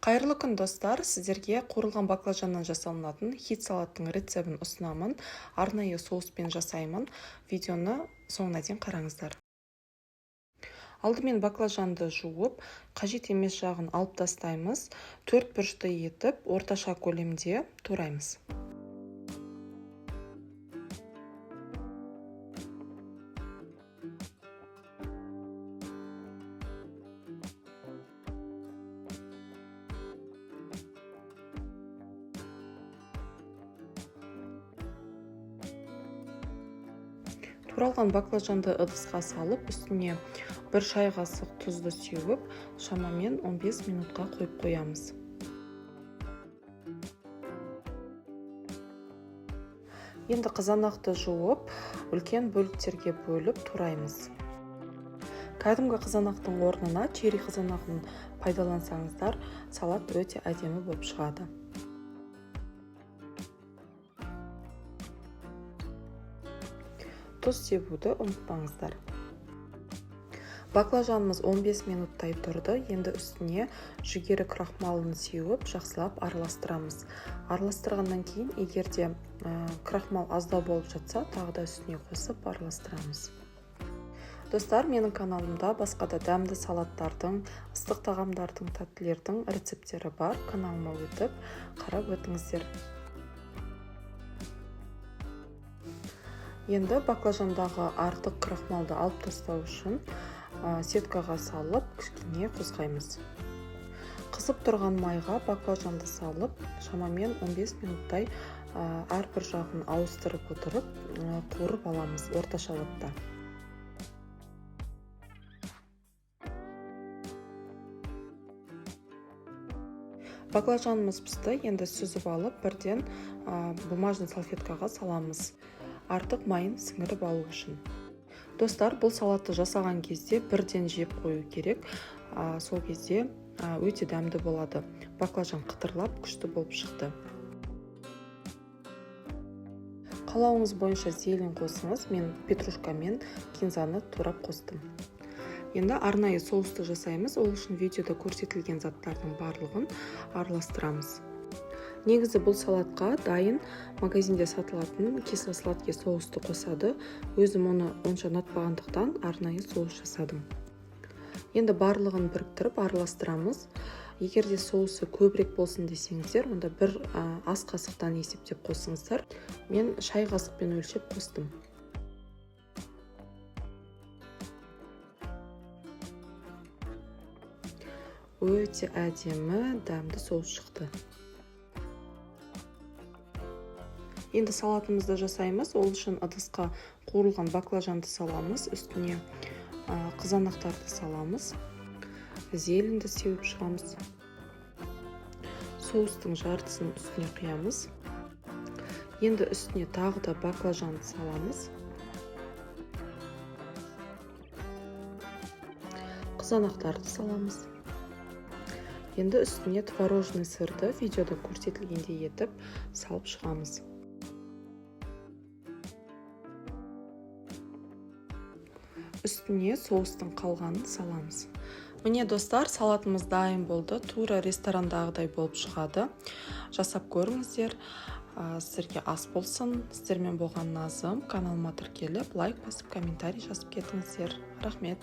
Қайырлы күн, достар! Сіздерге қуырылған баклажаннан жасалынатын хит салаттың рецебін ұсынамын. Арнайы соуспен жасаймын. Видеоны соңына дейін қараңыздар. Алдымен баклажанды жуып, қажет емес жағын алып тастаймыз. Төрт бұрышты етіп, орташа көлемде тураймыз. Туралған баклажанды ыдысқа салып, үстіне 1 шай қасық тұзды сеуіп, шамамен 15 минутқа қойып қоямыз. Енді қызанақты жуып, үлкен бөліктерге бөліп тураймыз. Кәдімгі қызанақтың орнына черри қызанағын пайдалансаңыздар, салат өте әдемі болып шығады. Тұз себуді ұмытпаңыздар. Баклажанымыз 15 минуттай тұрды. Енді үстіне жүгері крахмалын сеуіп, жақсылап араластырамыз. Араластырғаннан кейін, егер де крахмал аздау болып жатса, тағы да үстіне қосып араластырамыз. Достар, менің каналымда басқа да дәмді салаттардың, ыстық тағамдардың, тәттілердің рецепттері бар. Каналыма өтіп, қарап өтіңіздер. Енді баклажандағы артық крахмалды алып тастау үшін сеткаға салып, кішкене қозғаймыз. Қызып тұрған майға баклажанды салып, шамамен 15 минуттай әрбір жағын ауыстырып отырып, қуырып аламыз орташа отта. Баклажанымыз пісті, енді сүзіп алып, бірден бумажный салфеткаға саламыз. Артық майын сіңіріп алу үшін. Достар, бұл салатты жасаған кезде бірден жеп қою керек. Сол кезде өте дәмді болады. Баклажан қытырлап күшті болып шықты. Қалауыңыз бойынша зелень қосыңыз. Мен петрушка мен кинзаны турап қостым. Енді арнайы соусты жасаймыз. Ол үшін видеода көрсетілген заттардың барлығын араластырамыз. Негізі бұл салатқа дайын магазинде сатылатын кисло-сладкий соусты қосады. Өзім оны онша ұнатпағандықтан арнайы соус жасадым. Енді барлығын біріктіріп араластырамыз. Егер де соусы көбірек болсын десеңіздер, онда бір ас қасықтан есептеп қосыңыздар. Мен шай қасықпен өлшеп қостым. Өте әдемі, дәмді соус шықты. Енді салатымызды жасаймыз. Ол үшін ыдысқа қуырылған баклажанды саламыз, үстіне қызанақтарды саламыз, зеленді сеуіп шығамыз. Соустың жартысын үстіне құямыз. Енді үстіне тағы да баклажанды саламыз. Қызанақтарды саламыз. Енді үстіне творожный сырды видеода көрсетілгендей етіп салып шығамыз. Үстіне соустың қалғанын саламыз. Міне, достар, салатымыз дайын болды. Тура ресторандағыдай болып шығады. Жасап көріңіздер. Сіздерге ас болсын. Сіздермен болған Назым. Каналыма тіркеліп, лайк басып, комментарий жазып кетіңіздер. Рахмет.